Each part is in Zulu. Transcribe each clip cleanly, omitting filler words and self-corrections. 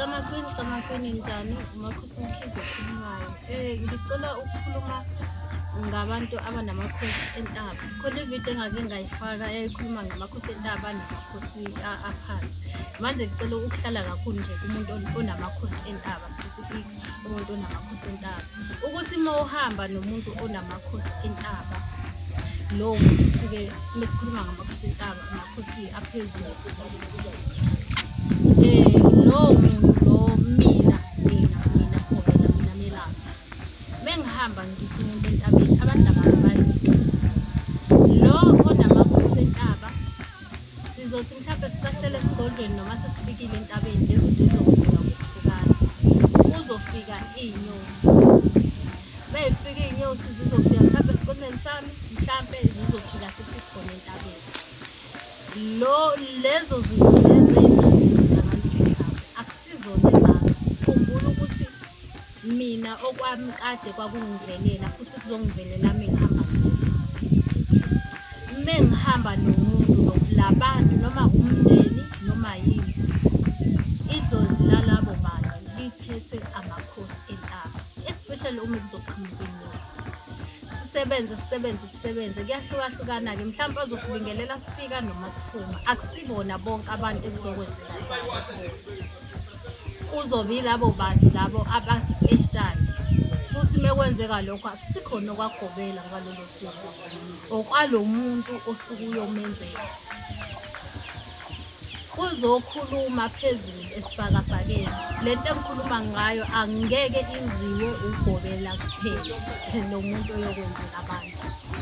Camakwini, Camakwini njani? Umakhosi uMkhize okhulumayo. Ngicela ukukhuluma ngabantu abanamakhosi entaba. Khona ividiyo engake ngayifaka eyayikhuluma ngamakhosi entaba namakhosi aphansi. Manje ngicela ukuhlala kakhulu nje kumuntu onamakhosi entaba, specific umuntu onamakhosi entaba. Ukuthi uma uhamba nomuntu onamakhosi entaba, lowo muntu usuke mesikhuluma ngamakhosi entaba, amakhosi aphezulu. Lowo muntu lo mina mina mina khona mina melaphi mengihamba ngisa umuntu entabeni abantu abafani lo onamakhosi entaba sizothi mhlawumbe sisahlele esigodlweni noma sesifikile entabeni lezinto zizokwenzeka ngokuhlukana kuzofika iy'nyosi meyifika iy'nyosi zizofika mhlawumbe esigodlweni sami mhlawumbe zizofika sesikhona entabeni Lo lezo zinto lezo ey'zofika ngaleso sikhathi akusizona ezami. Khumbula ukuthi mina okwami kade kwakungivelela futhi kuzongivelela mengihamba ngedwa. Mengihamba nomuntu labantu noma umndeni noma yini, idlozi lalabo bantu liphethwe amakhosi entaba, especially uma kuzoqhamuka inyosi. Sisebenze sisebenze sisebenze kuyahlukahlukana-ke mhlawumpe azosibingelela sifika noma siphuma akusibona bonke abantu ekuzokwenzeka njalo kuzobe yilabo bantu labo abaspeshali futhi mekwenzeka lokho akusikhona okwagobela ngalolo suku okwalo muntu osuke uyomenzela Uzokhuluma phezulu esibhakabhakeni. Le nto engikhuluma ngayo angeke iziwe ugobela kuphela lo muntu oyokwenzela abantu.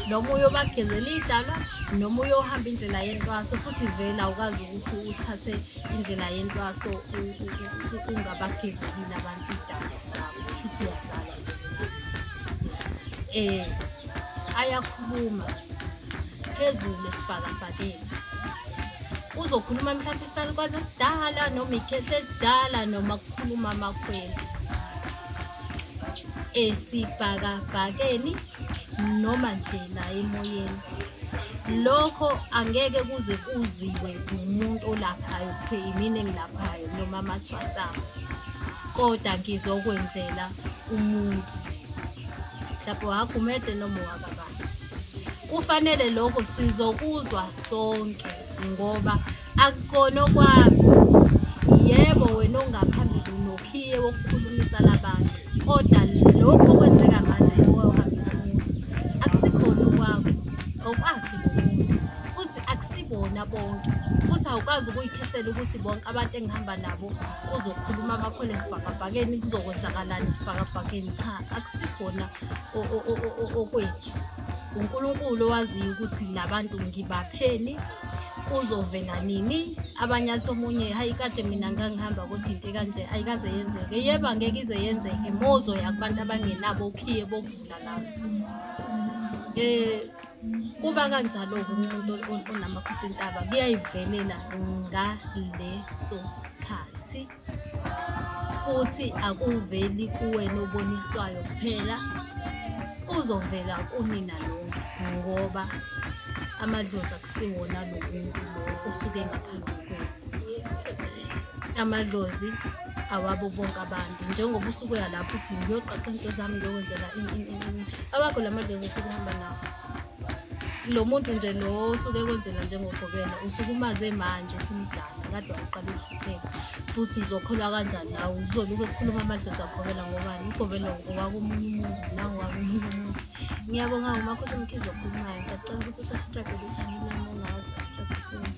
Noma uyobagezela idalwa noma uyohamba indlela yentwaso futhi vele awukwazi ukuthi uthathe indlela yentwaso ungabagezelile abantu idalwa zabo kushuthi uyadlala. Ayakhuluma phezulu esibhakabhakeni. Uzokhuluma mhlawumbe isalukwazi esidala noma ikhehla elidala noma kukhuluma amakhwela esibhakabhakeni noma nje la emoyeni. Lokho angeke kuze kuziwe umuntu olaphayo kuthiwe imina engilaphayo noma amathwasa ami, kodwa ngizokwenzela umuntu mhlawumbe owakwaGumede noma owakabani. Kufanele lokho sizokuzwa sonke ngoba akukona okwami. Yebo, wena ongaphambili unokhiye wokukhulumisa labantu, kodwa lokhu okwenzeka manje owahambisa umuntu akusikhona okwakho, okwakhe lo muntu futhi akusibona bonke futhi awukwazi ukuyikhethela ukuthi bonke abantu engihamba nabo kuzokhuluma amakhwela esibhakabhakeni kuzokwenzakalani esibhakabhakeni. Cha, akusikhona okwethu. uNkulunkulu owaziyo ukuthi labantu ngibapheni kuzovela nini abanye athi omunye hayi kade mina ngangihamba kodwa into kanje ayikaze yenzeke yebo angeke ize yenzeke mozoya kubantu abangenabo okhiye bokuvula lapho kuba kanjalo-ke umuntu onamakhosi entaba kuyayivelela ngaleso sikhathi futhi akuveli kuwena oboniswayo kuphela kuzovela kunina lonke ngoba amadlozi akusiwona lo muntu lo osuke ngaphambi kwenu amadlozi awabo bonke abantu njengoba usuke uya lapho uthi ngiyoqaqa into zami ngiyokwenzela awakho la madlozi osuke uhamba nawo lo muntu nje lo osuke ekwenzela njengogobela usuke umaze manje usumdala kade waqala ukuhlupheka futhi uzokholwa kanjani nawe uzoluke kukhuluma amadlozi agobela ngobani ugobela owakomunye umuzi nawe owakomunye umuzi ngiyabonga umakhosi Mkhize okhulumayo ngisacela ukuthi usubscribe ku-channel yami ongakasubscribe kuyo.